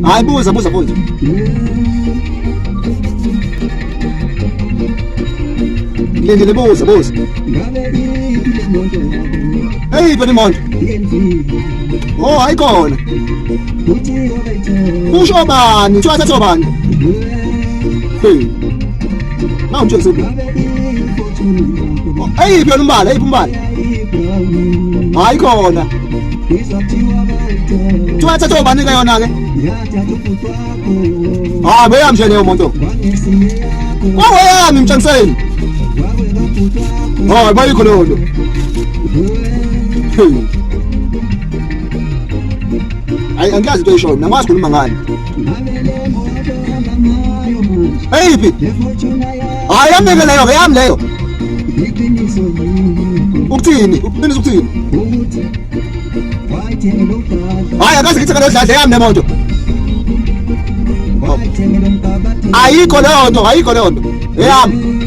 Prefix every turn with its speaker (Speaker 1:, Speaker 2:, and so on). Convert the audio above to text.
Speaker 1: Hayi buza buza mfowethu. Lindile buza buza. Hey phela imoto. Oh hayikhona. Kusho bani? Kuthiwa thatha bani? Hey. Nawumtshela sebi. Eyiphi yona umbala? Eyiphi umbala? Hayi khona. Kuthiwa thatha obani ke yona ke? Hayi beyami nje leyo moto. Kwaweyami mtshengiseni. Hayi bayikho leyo nto. Hey. Hayi angiyazi into oyishoyo mina ngikwazi khuluma ngani. Eyiphi? Hayi yami leyo ke yami leyo. Ukuthini? Uqinisa ukuthini? Hayi akaze ngithi lo dladla yami nemoto. Ayikho leyo nto, ayikho leyo nto. Eyami.